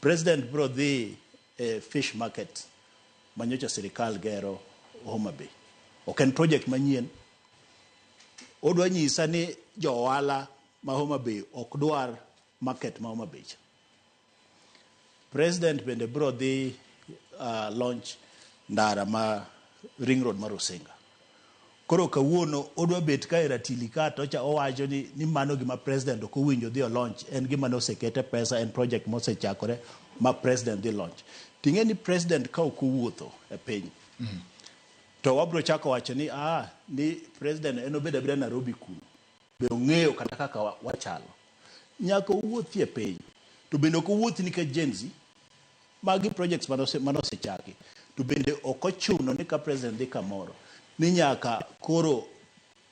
President biro dhi e fish market manyocha sirikal gero Homa Bay. Ok en project manyien. Odwa nyisa ni jo ohala ma Homa Bay ok dwar market ma Homa Bay cha. President bende biro dhi launch ndara ma ring road mar Rusinga. Koro kawuono odwa bet ka e ratili ka to cha owacho ni mano gima president ok owinjo dhi o launch en gima ne osekete pesa en project mosechakore ma president dhi launch. Ting'e ni president ka ok owuotho e piny to wabro chako wacho ni ni president en obed abeda Nairobi kuno. Be ong'eyo kata kaka wachalo. Nyaka owuothi e piny. To bende ok owuothi nikech Gen Z. Magi projects mane osechaki. To bende ok ochuno ni ka president dhi kamoro ni nyaka koro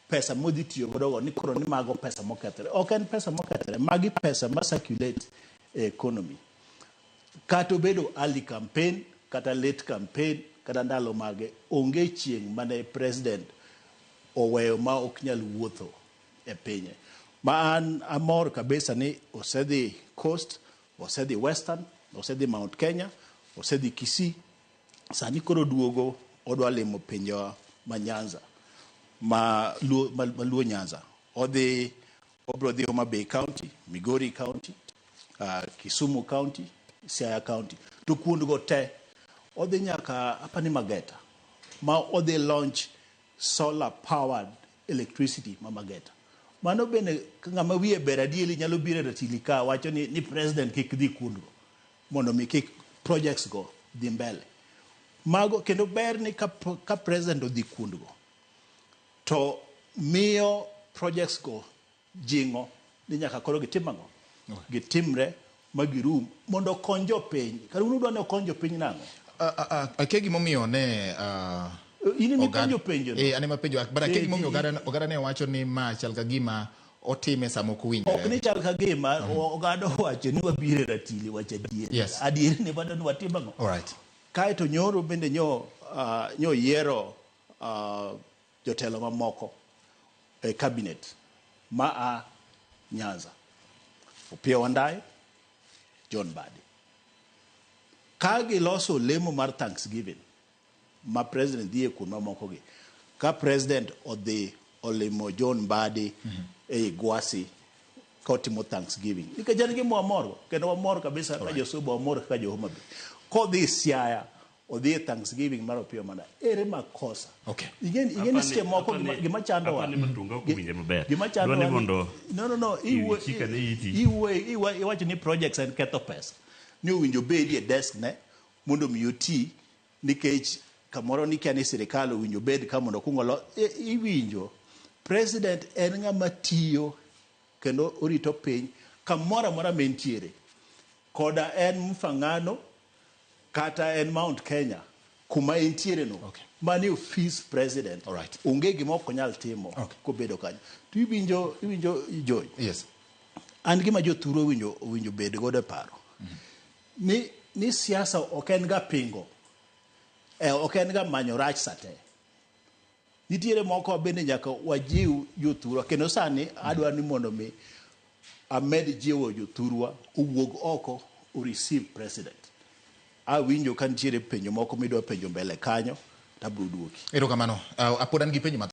pesa modhi tiyo godo go ni koro ni mago pesa mokethore. Ok en pesa mokethore. Magi pesa ma circulate e economy. Kata obedo early campaign, kata late campaign, kata ndalo mage, onge chieng' mane president oweyo ma ok nyal wuotho e pinye. Ma an amor kabisa ni osedhi Coast, osedhi Western, osedhi Mount Kenya, osedhi Kisii. Sani koro duogo odwa limo pinjewa ma Nyanza, ma Luo Nyanza. Odhi obro dhi Homa Bay County, Migori County, Kisumu County, Siaya County. To kuondgo te odhi nyaka apani Mageta ma odhi launch solar powered electricity ma Mageta. Mano bende ng'ama wiye ber adieri nyalo biro e ratili ka wacho ni president kik dhi kuondgo mondo mi kik projects go dhi mbele. Mago kendo ber ni ka president odhi kuondgo to miyo projects go jing'o ni nyaka koro gitim ang'o? Gitimre ma girum mondo okony jopiny. Kar un udwa ni okony jopiny nang'o? Akia gimomiyo ne In ema ipenjo penjo no. Eh, an ema penjo, but akia gimomiyo oganda ne wacho ni ma chal ka gima otime sama ok owinjore. Ok ni chal ka gima oganda owacho ni wabiro e ratili wach adier. Adieri ni wadwa ni watim ang'o? All right. Kaeto nyoro bende nyo yiero jotelo mamoko e cabinet ma a Nyanza. Opiyo Wandayi, John Mbadi. Ka giloso lemo mar Thanksgiving ma president dhi e kuond mamoko gi, ka president odhi olimo John Mbadi e Gwasi kotimo Thanksgiving. Nikech en gima wamor kendo wamor kabisa ka josuba wamor kaka jo Homa Bay. Kodhi Siaya odhi e Thanksgiving mar Opiyo Wandayi. Ere makosa? Ing'e ni seche moko gima chandowa. Apani Matunga ok owinje maber. Gima chandowa Dwa ni mondo No. ichikane iti. Iwacho ni projects en ketho pesa. Ni owinjo obedi e desk ne mondo mi oti nikech kamoro nikia ni sirikal owinjo bed ka mondo okuong olo iwinjo president en ng'ama tiyo kendo orito piny kamoro amora ma entiere koda en Mfangano kata en Mount Kenya kuma entiere no mani office president. Onge gima ok onyal timo kobedo kanyo to iwinjo George. An gima jothuru owinjo bed godo e paro ni siasa ok en ga pingo, ok en ga manyo rach sate. Nitiere moko bende nyaka wajiw jothurwa kendo sani adwa ni mondo mi amed jiwo jothurwa owuog oko o receive president. Awinjo ka nitiere penjo moko midwa penjo mbele kanyo to abiro duoki. Erokamano. Pod an gi penjo mathoth.